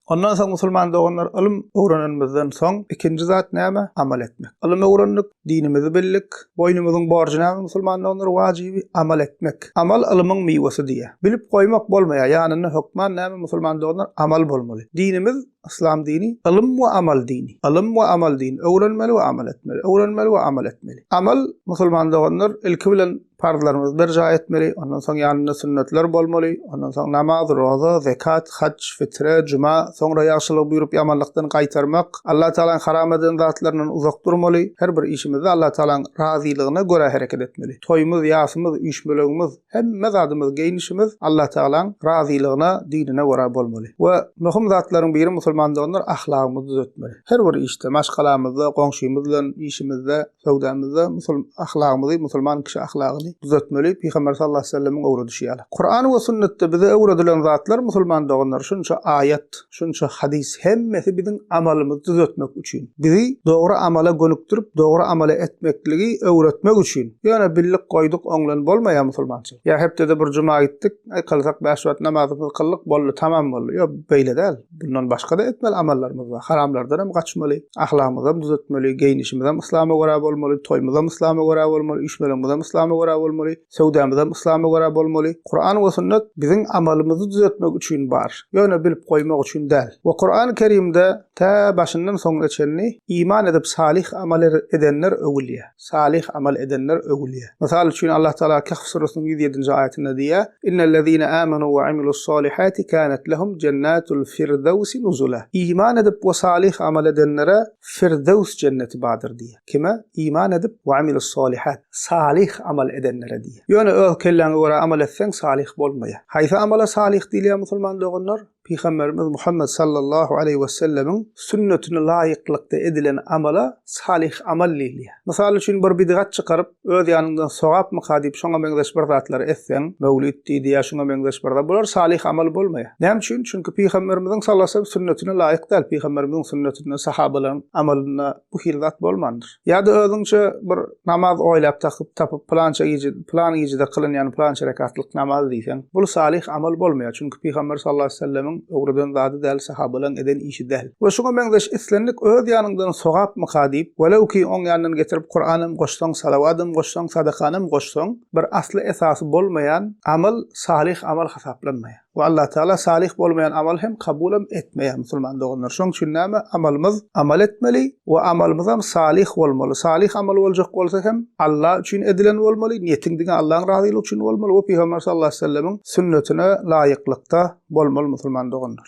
Ondan soň musulman doganlar ylym öwrenenimizden soň ikinji zat näme? Amal etmek. Ylym öwrendik, dinimizi bildik. Boýnumyzyň borjy näme musulman doganlar? Wajyby amal etmek. Amal ylymyň miwesi diýýär. Bilip goýmak bolmaýar. Ýanynda hökman näme musulman doganlar? Amal bolmaly. Dinimiz yslam dini ylym we amal dini. Ylym we amal dini. Öwrenmeli we amal etmeli. Öwrenmeli we amal etmeli. Amal musulman doganlar ilki bilen Parzlarymyzy berjaý etmeli, ondan soň ýanynda sünnetler bolmaly, ondan soň namaz, roza, zekat, haç, fitre, juma, soňra ýagşylygy buýrup ýamanlykdan gaýtarmak, Allah Tagalaň haram eden zatlaryndan uzak durmaly, her bir işimizde Allah Tagalaň razylygyna görä hereket etmeli. Toýumyz, ýasymyz, üýşmelegimiz, hemme zadymyz, geýnişimiz Allah Tagalaň razylygyna, dinine görä bolmaly. We möhüm zatlaryň biri musulman doganlar ahlagymyzy düzetmeli. Her bir işde, maşgalamyzda, goňşymyz bilen işimizde, Söwdamyzda musul ahlagymyzy, musulman kişi ahlagyny düzetmeli, Pygamber sallallahu aleýhi we sellemiň öwredişi ýaly. Kuran we sünnetde bize öwredilen zatlar musulman doganlar şunça aýat, şunça hadys hemmesi biziň amalymyzy düzetmek üçin. Bizi dogry amala gönükdirip, dogry amala etmekligi öwretmek üçin. Ýöne bildik goýduk oňlan bolmaýar musulmançylyk. Ýa hepdede bir juma gitdik, aý kylsak bäş wagt namazymyzy kyldyk boldy tamam boldy. Ýok beýle däl. Bundan başga-da etmeli amallarymyz bar. Haramlardan hem gaçmaly, ahlagymyzam düzetmeli, geýnişimizem yslama görä bolmaly, toýumyzam yslama görä bolmaly, üýşmeleňimizem yslama görä bolmaly, söwdamyzam yslama görä bolmaly. Kuran we sünnet biziň amalymyzy düzetmek üçin bar. Ýöne bilip goýmak üçin däl. We Kurany Kerimde tä başyndan soňuna çenli iman edip salyh amal edenler öwülýär. Salyh amal edenler öwülýär. Mysal üçin, Allah Tagala Kehf süresiniň 107-nji aýatynda diýýär, Innellezine amenu we amilussolihati kanat lehum jennatul firdewsi nuzula. Iman edip we salyh amal edenlere Firdews jenneti bardyr diýýär. Kime? Iman edip we amilussolihat, salyh amal edenlere diýýär. Ýöne öz kelläňe görä amal etseň salyh bolmaýar. Haýsy amala salyh diýilýär musulman doganlar? Pygamberimiz Muhammet sallallahu aleýhi we sellemiň sünnetine laýyklykda edilen amala salyh amal diýilýär. Mysal üçin bir bidgat çykaryp, öz ýanyňdan sogapmyka diýip şoňa meňzeş bir zatlary etseň, möwlit diýdi ýa şuňa meňzeş bir zat, bular salyh amal bolmaýar. Näme üçin? Çünki Pygamberimiziň sallallahu aleýhi we sellem sünnetine laýyk däl. Pygamberimiziň sünnetinde, sahabalaryň amalynda bu hili zat bolmandyr. Ýa-da özüňçe bir namaz oýlap takyp tapyp pylança gije pylan gijede kylynýan pylança rekatlyk namaz diýseň, bul salyh amal bolmaýar. Çünki Pygamber sallallahu aleýhi we sellemiň öwreden zady däl, sahabalaryň eden işi däl. We şuňa meňzeş islendik öz ýanyňdan sogapmyka diýip, welew ki oň ýanyndan getirip Kuranam goşsaň, salawadam goşsaň, sadakanam goşsaň, bir asly esasy bolmaýan amal salyh amal hasaplanmaýar. We Allah Tagala salyh bolmaýan amal hem kabulam etmeýär musulman doganlar. Şoň üçin näme amalymyz amal etmeli we amalymyzam salyh bolmaly. Salyh amal boljak bolsa hem Allah üçin edilen bolmaly, niýetiň diňe Allaň razylygy üçin bolmaly we Pygamber sallallahu aleýhi we sellemiň sünnetine laýyklykda bolmaly musulman doganlar.